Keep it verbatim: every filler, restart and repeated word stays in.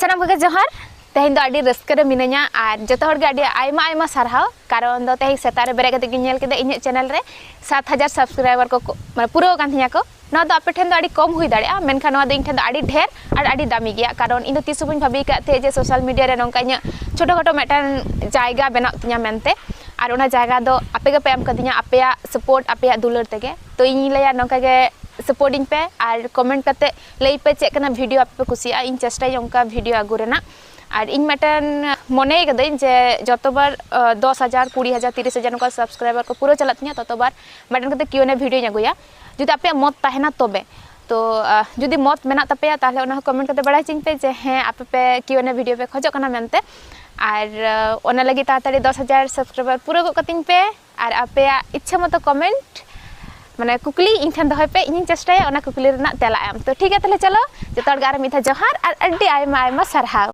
ᱥᱟᱱᱟᱢ ᱠᱚᱜᱮ ᱡᱚᱦᱟᱨ᱾ ᱛᱮᱦᱮᱧ ᱫᱚ ᱟᱹᱰᱤ ᱨᱟᱹᱥᱠᱟᱹ ᱨᱮ ᱢᱤᱱᱟᱹᱧᱟ ᱟᱨ ᱡᱚᱛᱚ ᱦᱚᱲ ᱜᱮ ᱟᱹᱰᱤ ᱟᱭᱢᱟ ᱟᱭᱢᱟ ᱥᱟᱨᱦᱟᱣ, ᱠᱟᱨᱚᱱ ᱫᱚ ᱛᱮᱦᱮᱧ ᱥᱮᱛᱟᱜ ᱨᱮ ᱵᱮᱨᱮᱫ ᱠᱟᱛᱮ ᱜᱤᱧ ᱧᱮᱞ ᱠᱮᱫᱟ ᱤᱧᱟᱹᱜ ᱪᱮᱱᱮᱞ ᱨᱮ ᱥᱟᱛ ᱦᱟᱡᱟᱨ ᱥᱟᱵᱥᱠᱨᱟᱭᱵᱟᱨ ᱠᱚ ᱠᱚ, ᱢᱟᱱᱮ, ᱯᱩᱨᱟᱹᱣ ᱟᱠᱟᱱ ᱛᱤᱧᱟ ᱠᱚ᱾ ᱱᱚᱣᱟ ᱫᱚ ᱟᱯᱮ ᱴᱷᱮᱱ ᱫᱚ ᱟᱹᱰᱤ ᱠᱚᱢ ᱦᱩᱭ ᱫᱟᱲᱮᱭᱟᱜᱼᱟ, ᱢᱮᱱᱠᱷᱟᱱ ᱱᱚᱣᱟ ᱫᱚ ᱤᱧ ᱴᱷᱮᱱ ᱫᱚ ᱟᱹᱰᱤ ᱰᱷᱮᱨ ᱟᱨ ᱟᱹᱰᱤ ᱫᱟᱢᱤ ᱜᱮᱭᱟ, ᱠᱟᱨᱚᱱ ᱤᱧ ᱫᱚ ᱛᱤᱥ ᱦᱚᱸ ᱵᱟᱹᱧ ᱵᱷᱟᱹᱵᱤ ᱟᱠᱟᱫ ᱛᱟᱦᱮᱸᱫ ᱡᱮ ᱥᱳᱥᱟᱞ ᱢᱤᱰᱤᱭᱟ ᱨᱮ ᱱᱚᱝᱠᱟ ᱤᱧᱟᱹᱜ ᱪᱷᱳᱴᱳ ᱠᱷᱟᱴᱳ ᱢᱤᱫᱴᱟᱝ ᱡᱟᱭᱜᱟ ᱵᱮᱱᱟᱜ ᱛᱤᱧᱟ ᱢᱮᱱᱛᱮ᱾ ᱟᱨ ᱚᱱᱟ ᱡᱟᱭᱜᱟ ᱫᱚ ᱟᱯᱮ ᱜᱮᱯᱮ ᱮᱢ ᱠᱟᱫᱤᱧᱟ, ᱟᱯᱮᱭᱟᱜ ᱥᱟᱯᱳᱨᱴ, ᱟᱯᱮᱭᱟᱜ ᱫᱩᱞᱟᱹᱲ ᱛᱮᱜᱮ᱾ ᱛᱚ ᱤᱧ ᱞᱟᱹᱭᱟ ᱱᱚᱝᱠᱟ ᱜᱮ ᱥᱟᱯᱳᱨᱴ ᱤᱧ ᱯᱮ ᱟᱨ ᱠᱚᱢᱮᱱᱴ ᱠᱟᱛᱮ ᱞᱟᱹᱭ ᱯᱮ ᱪᱮᱫ ᱠᱟᱱᱟ ᱵᱷᱤᱰᱤᱭᱳ ᱟᱯᱮ ᱯᱮ ᱠᱩᱥᱤᱭᱟᱜᱼᱟ᱾ ᱤᱧ ᱪᱮᱥᱴᱟᱭᱟ ᱚᱱᱠᱟ ᱵᱷᱤᱰᱤᱭᱳ ᱟᱹᱜᱩ ᱨᱮᱱᱟᱜ᱾ ᱟᱨ ᱤᱧ ᱢᱤᱫᱴᱮᱱ ᱢᱚᱱᱮ ᱠᱟᱹᱫᱟᱹᱧ ᱡᱮ ᱡᱚᱛᱚᱵᱟᱨ ᱫᱚᱥ ᱦᱟᱡᱟᱨ, ᱠᱩᱲᱤ ᱦᱟᱡᱟᱨ, ᱛᱤᱨᱤᱥ ᱦᱟᱡᱟᱨ ᱱᱚᱝᱠᱟ ᱥᱟᱵᱥᱠᱨᱟᱭᱵᱟᱨ ᱠᱚ ᱯᱩᱨᱟᱹ ᱪᱟᱞᱟᱜ ᱛᱤᱧᱟ, ᱛᱚᱛᱚᱵᱟᱨ ᱢᱤᱫᱴᱮᱱ ᱠᱟᱛᱮ ᱠᱤᱭᱩ ᱮᱱ ᱮ ᱵᱷᱤᱰᱤᱭᱳᱧ ᱟᱹᱜᱩᱭᱟ, ᱡᱩᱫᱤ ᱟᱯᱮᱭᱟᱜ ᱢᱚᱛ ᱛᱟᱦᱮᱱᱟ ᱛᱚᱵᱮ᱾ ᱛᱚ ᱡᱩᱫᱤ ᱢᱚᱛ ᱢᱮᱱᱟᱜ ᱛᱟᱯᱮᱭᱟ, ᱛᱟᱦᱚᱞᱮ ᱚᱱᱟ ᱦᱚᱸ ᱠᱚᱢᱮᱱᱴ ᱠᱟᱛᱮ ᱵᱟᱲᱟᱭ ᱦᱚᱪᱚᱧ ᱯᱮ ᱡᱮ ᱦᱮᱸ, ᱟᱯᱮ ᱯᱮ ᱠᱤᱭᱩ ᱮᱱ ᱮ ᱵᱷᱤᱰᱤᱭᱳ ᱯᱮ ᱠᱷᱚᱡᱚᱜ ᱠᱟᱱᱟ ᱢᱮᱱᱛᱮ᱾ ᱟᱨ ᱚᱱᱟ ᱞᱟᱹᱜᱤᱫ ᱛᱟᱲᱟᱛᱟᱲᱤ ᱫᱚᱥ ᱦᱟᱡᱟᱨ ᱥᱟᱵᱥᱠᱨᱟᱭᱵᱟᱨ ᱯᱩᱨᱟᱹᱣ ᱜᱚᱫ ᱠᱟᱹᱛᱤᱧ ᱯᱮ ᱟᱨ ᱟᱯᱮᱭᱟᱜ ᱤᱪᱪᱷᱟᱹ ᱢᱚᱛᱚ ᱠᱚᱢᱮᱱᱴ, ᱢᱟᱱᱮ, ᱠᱩᱠᱞᱤ ᱤᱧ ᱴᱷᱮᱱ ᱫᱚᱦᱚᱭ ᱯᱮ, ᱤᱧᱤᱧ ᱪᱮᱥᱴᱟᱭᱟ ᱚᱱᱟ ᱠᱩᱠᱞᱤ ᱨᱮᱱᱟᱜ ᱛᱮᱞᱟ ᱮᱢ᱾ ᱛᱚ ᱴᱷᱤᱠ ᱜᱮᱭᱟ, ᱛᱟᱦᱚᱞᱮ ᱪᱚᱞᱚ ᱡᱚᱛᱚ ᱦᱚᱲ ᱜᱮ ᱟᱨ ᱢᱤᱫ ᱫᱷᱟᱣ ᱡᱚᱦᱟᱨ ᱟᱨ ᱟᱹᱰᱤ ᱟᱭᱢᱟ ᱟᱭᱢᱟ ᱥᱟᱨᱦᱟᱣ᱾